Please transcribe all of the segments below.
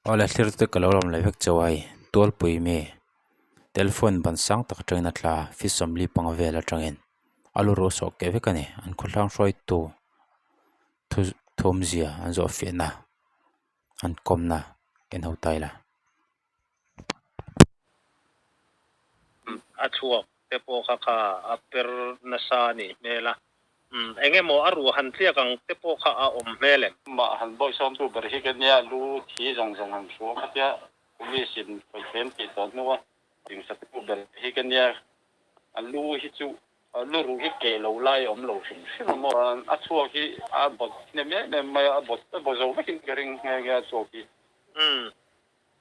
Awle thlir te ka lo lawm leh vek chauh a hei tualpui mi telephone ban sang tak atangin a tla a feet 45 vel atangin a lu rawh sawh keh vek a ni an khawhlang hruaitu thu thawmzia an zawh fiahna an kawmna en ho ta ila. A chhuak te pawh kha kha a per nasa a nih hmel a, umm eng emaw a ruah han tliak ang te pawh kha a awm hmel em? Mah han bawisawm tu ber hi ka nia, lu thi zawng zawng han hruang kha tia police in khawih tih tawh hnua dingsa tu ber hi ka nia, a lu hi chu lu ruh hi keh lo lai a awm lo hrim hrim a maw? A chhuak hi a bawt hnem em em mai a, a bawt a baw zo vekin ka ring nghe nghe a chhuak hi. Umm.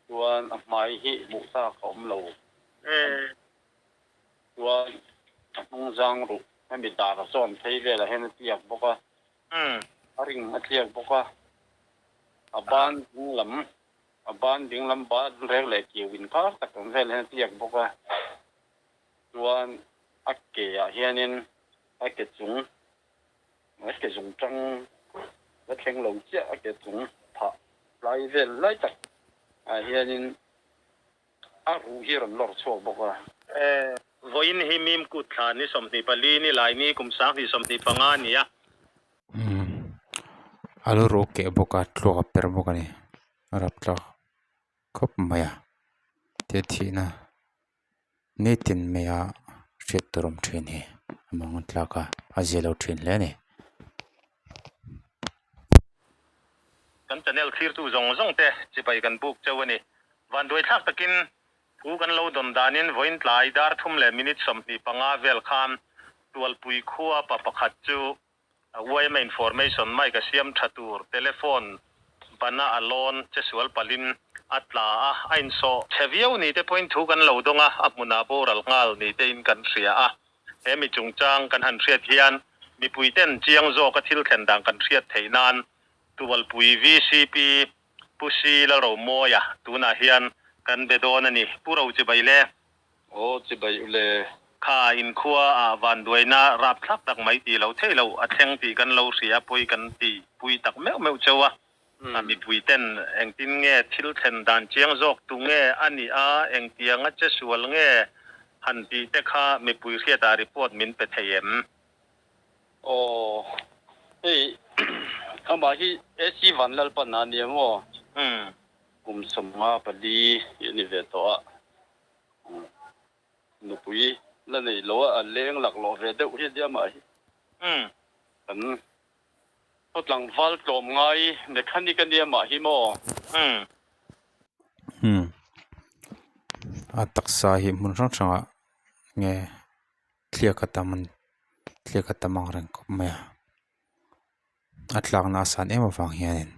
Chuan a hmai hi hmuh tlak a awm lo. Chuan a hnung zang ruh hemi dar a zawn phei velah hian a tliak bawk a, a ring a tliak bawk a, a ban ding lam a ban ding lam ban rek leh kiu inkar tak ang velah hian a tliak bawk a. Chuan a ke ah hianin a ke chung A ke zung tang la thleng lo chiah a ke chung phah lai vel lai tak ah hianin a ruh hi a rawn lawr chhuak bawk a. Vawiin hi mim kut thla ni 24 ni lai ni kum 2025 a ni a. A lo ruh keh bawk a tluak a per bawk a ni a rap tlak khawp mai a thil thihna. Nitin maia hriat tur awm thin hi a mang tlak a a zia lo thin hle a ni. Kan channel thlirtu zawng zawng te chibai kan buk cheu a ni. Vanduai thlak takin thu kan lo dawn danin vawiin tlai dar thum leh minute 25 vel khan Tualpui khua pa pakhat chu Yma information mic a siam tha tur telephone bana a lawn che sual palhin a tla a, a insawh chhe viau ni te pawhin thu kan lo dawng a, a hmunah boral nghal ni tein kan hria a. He mi chungchang kan han hriat hian mipui ten chiang zawka thil thlen dan kan hriat theih nan Tualpui vcp Pu Si Lalromawia tunah hian kan be dawn a ni. Pu Ro chibai le. Aw chibai u le. Kha inkhua ah vanduaina rapthlak tak mai tih lo theih loh a thleng tih kan lo hria pawi kan tih pui tak meuh meuh cheu a. Mipui ten engtin nge thil thlen dan chiang zawk tu nge a nih a, engtianga che sual nge han tih te kha mipui hriatah report min pe thei em? Aw hei amah hi AC Vanlalpan a nia maw? Kum 54 hi a ni ve tawh a. Nupui la nei lo a, a leng laklawh ve deuh hi a nia mah hi. Kan khaw tlangval tlawm ngai mechanic a nia mah hi maw? A taksa hi hmun hrang hrangah nge thliak a tam an thliak a tam ang reng khawp mai a. A tlakna a san em avang hianin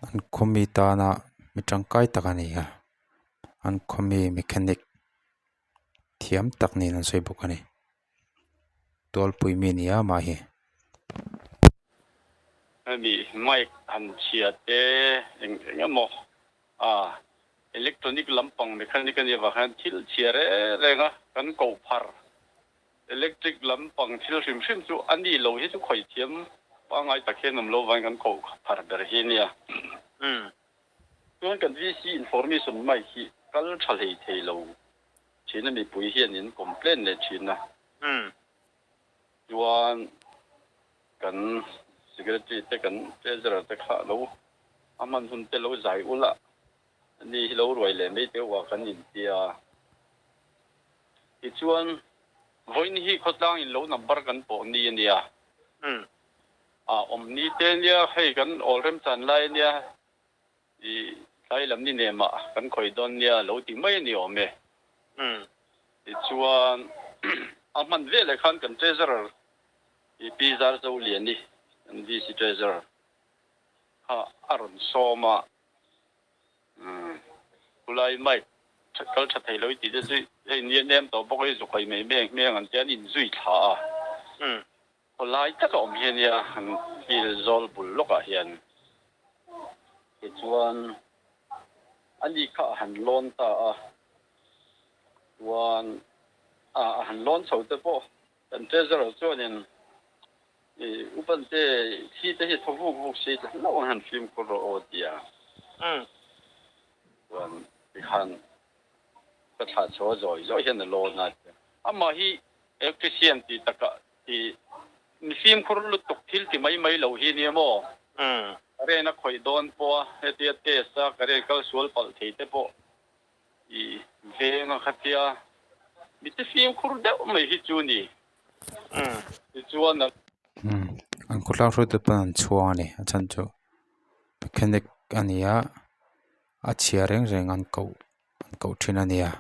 an khaw mi tana mi tangkai tak a ni a an khaw mi mechanic thiam tak niin an sawi bawk a ni tualpui mi a ni a amah hi. Hemi mic han chhia te eng eng emaw a electronic lampang mechanic a nih avang hian thil chhia reng reng a kan koh phar. Electric lampang thil hrim hrim chu a ni lo hi chu khawih thiam pangngai tak hian awm lo vangin kan koh phar ber hi a nia. Chuan kan VC information mic hi kal tha hlei thei lo thin a mipui hian in complain leh thin a. Chuan kan secretary te kan treasurer te kha lo a hman hun te lo zai ula ani hi lo ruai leh mai deuh a kan intia. Tichuan, vawiin hi khawtlang in lo number kan pawh ni a nia. A awm ni te nia, hei kan awl remchan lai a nia, i tlai lam ni nemah kan khawih dawn nia lo ti mai a ni awm e. Tichuan, a hman veleh khan kan Treasurer i Pi Zarzoliani, kan VC Treasurer kha a rawn sawm a. Khulai mic kal tha thei lo i tih te chu hei nia nem tawh bawk a i zukhai mai mai ang hmel ang te an inzui thla a. Khawlai taka awm hi ania an field zawl bul lawkah hian tichuan ani kha a han lawn ta a chuan a han lawn chho te pawh kan treasurer chuanin. I upante thli te hi thaw vuk vuk si tla hlauh ang han fimkhur rawh aw tia. Chuan tikhan ka thlah chho a zawi zawi hian a lawn a tia. Amah hi electrician tih takah i mi fimkhur lutuk thil ti mai mai lo hi nia maw? Current a khawih dawn pawh a hetia test a current kal sual palh thei te pawh i veng a khatia mi te fimkhur deuh mai hi chu ni. Tichuan a. An khawtlang hruaitu pawn an chhuang a ni a chhan chu mechanic a ni a a chhia reng reng an koh an koh thin a ni a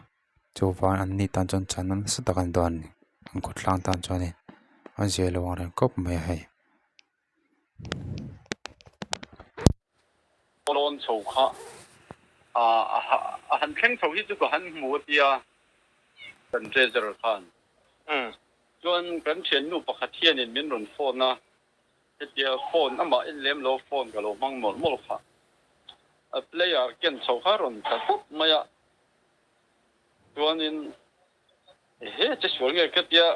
chuvang an ni tan chuan chhan nasa tak an dawn a ni an khawtlang tan chuanin a zia lo ang reng khawp mai a hei. Lawn chho kha a han thleng chho hi chu ka han hmu a tia kan treasurer khan. Chuan kan thiannu pakhat hianin min rawn phone a, hetia phone amah en lem lo phone ka lo hmang mawlh mawlh kha. A player ken chho kha rawn tla tawp mai a, chuanin ehe che sual nge ka tia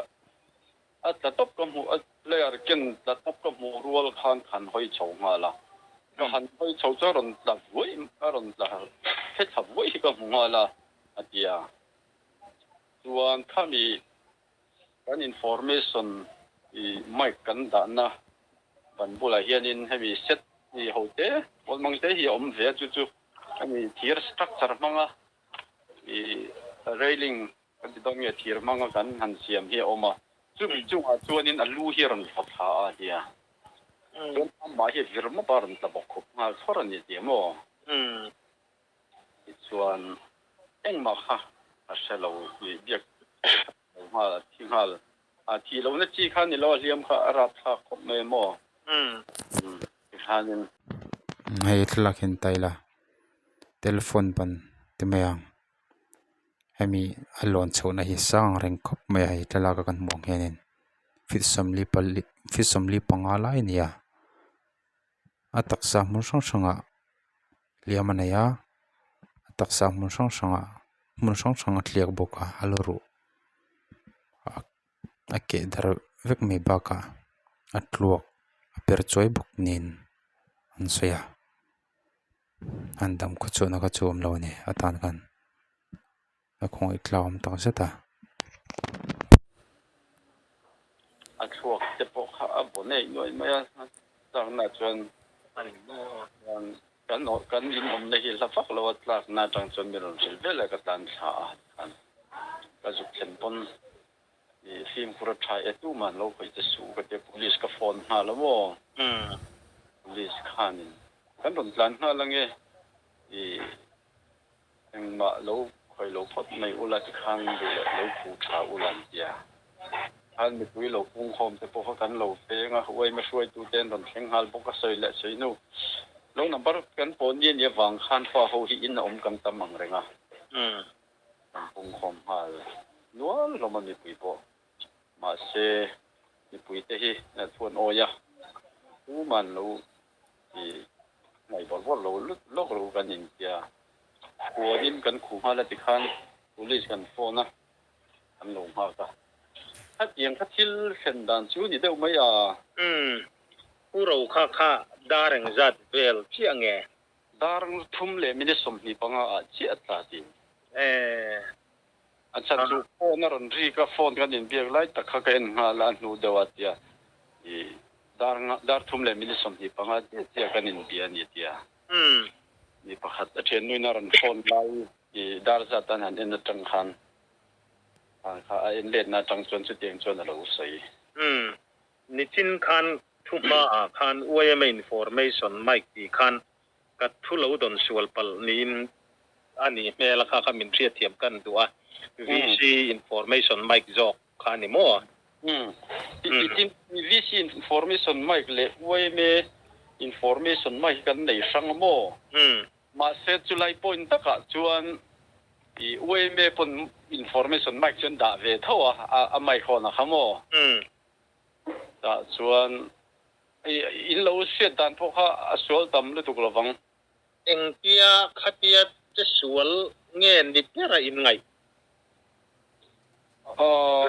A tla tawp ka hmuh, a player ken tla tawp ka hmuh rual khan ka han hawi chho nghal a. Ka han hawi chho chu a rawn tla vuai, a rawn tla he thla vuai hi ka hmu nghal a, a ti a. Chuan khami kan information i mic kan dahna ban bulah hianin hemi set i ho te, awlmang te hi a awm ve a, chu chu hemi thir structure hmanga i railing Kan ti dawn nge thir hmanga kan han siam hi a awm a, chumi chungah chuanin a lu hi a rawn thla thla a nia. Chuan amah hi vir mawp a rawn tla bawk khup nghal chhawr a ni tih maw? Tichuan engmah kha a hre lo tih biak lo nghal a thi nghal. A thih lohna chi kha ni lo a hliam kha a rapthlak khawp mai maw? Tikhanin. Hei thlalak hian taila telephone ban ti mai ang. Hemi a lawn chhohna hi sang ang reng khawp mai a hei thlalak a kan hmuh ang hianin feet sawmli pali feet 45 lai a ni a a taksa hmun hrang hrangah hliam a nei a a taksa hmun hrang hrangah hmun hrang hrang a tliak bawk a a la ruh a keh darh vek mai bakah a tluak a per chuai bawk niin an sawi a. An dam khaw chhuahna kha chu awm lo a ni atan khan a khawngaih tlau awm tak zet a. A thluak te pawh kha a baw neih nuaih mai a, tlakna chuan kan kan in awmna hi hla vak lo a tlakna atang chuan mi rawn hrilh vel a ka tlan thla a khan ka zuk thlen pawn i fimkhur a tha e tumah an lo khawih che suh ka tia police ka phone nghal a maw police khanin kan rawn tlan nghal ange i engmah lo khawih lo phawt mai ula tikhan duh leh lo khuh tha ula an tia khan mipui lo pungkhawm te pawh kha kan lo peng a uaima hruaitu te an rawn thleng nghal bawk a sawi leh sawi hnu lo number kan pawh ni a nih avang khan pa ho hi in a awm kan tam ang reng a. Kan pungkhawm nghal nual hlawm a mipui pawh. Mahse, mipuite hi thu an awi a, tuman lo ti ngaih bawrh bawrh lo lawk lo kan intia. Khuanin kan khuh nghal a tikhan police kan phone a, kan lo nghak a. Khatiang kha thil thlen dan chu ni deuh mai a. Umm, Pu Rokha kha dar engzat vel chiah nge? Dar thum leh minute 25 ah chiah a tla tin. Eh. A chhan chu phone a rawn rik a, phone kan inbiak lai tak kha ka en nghal a, a hnu deuh a tia i dar dar thum leh minute 25 chiah chiah kan inbia a ni a tia. Umm. Mi pakhat a thiannuin a rawn phone lai i dar zat an han en atang khan kha a en letna atang chuan chutiang chuan a lo sawi. Umm. Nichin khan thu hmaah khan yma information mic tih khan ka thu lo dawn sual palh niin a nih hmel a kha kha min hriatthiam kan duh a, VC information mic zawk kha a ni maw? Umm. Tin, VC information mic leh yma information mic hi kan nei hrang a maw? Umm. Mahse chulai point takah chuan i yma pawn information mic chu an dah ve tho a, a mic hawn a kha maw? Umm. Tah chuan in lo hriat dan pawh kha a sual tam lutuk lo vang. Engtia khatia che sual nge ni bera in ngaih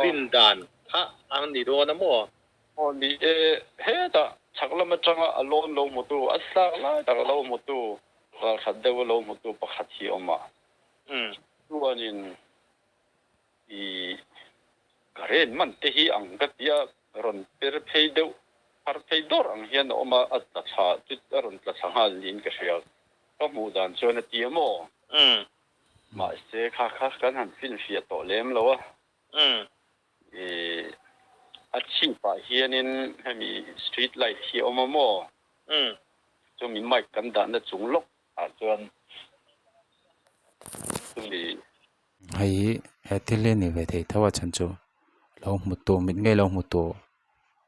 rin dan kha ang ni dawn a maw? Aw ni e, hetah chhak lam atanga a lawn lo hmutu, a tlak lai tak lo hmutu, ralkhat deuha lo hmutu pakhat hi a awm a. Chuanin i current man te hi ang ka tia rawn per phei deuh phar phei dawrh ang hian a awm a, a tla thla chu a rawn tla thla nghal niin ka hria. Ka hmuh dan chuan a ti a maw? Mahse kha kha kan han finfiah tawh lem lo a. I a chhipah hianin hemi street light hi a awm a maw? Chumi mic kan dahna chung lawk ah chuan chumi Hei hi he thil hi a ni ve thei tho a chhan chu lo hmu tu mit ngei lo hmu tu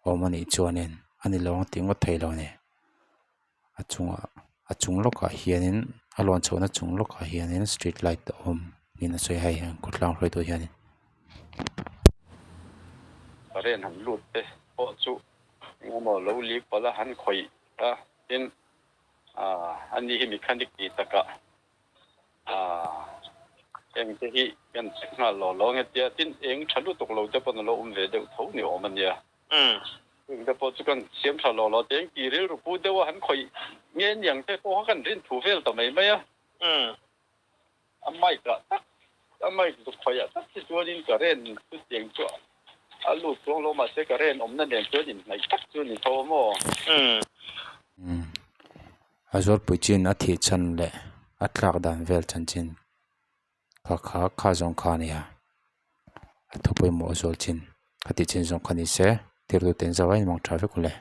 awm a nih chuanin a ni lo ang tih ngawt thei lo a ni a chungah a chung lawkah hianin a lawn chhohna chung lawkah hianin street light a awm niin a sawi a hei an khawtlang hruaitu hianin. Current han lut te pawh chu engemaw lo lik palh a han khawih a tin ah ani hi mechanic tih takah Ah, heng te hi kan check nghal lo lo nge tia tin eng tha lutuk lo te pawn a lo awm ve deuh tho ni awm a nia. Heng te pawh chu kan siam tha lo lo te eng ti rilru pu deuh a han khawih nge niang te pawh kha kan rin thu vel ta mai mai a. A mic ah tak, a mic zuk khawih ah tak hi chuanin current chutiang chu a lut chuang lo mahse current awmna nen chuan inhnaih tak chu a ni tho a maw? A zualpui chin a thih chhan leh a tlak dan vel chanchin kha kha kha zawng kha a ni a a thu pawimawh zual chin a tih chin zawng kha ni se tirtu ten zau a inmang tha vek awle.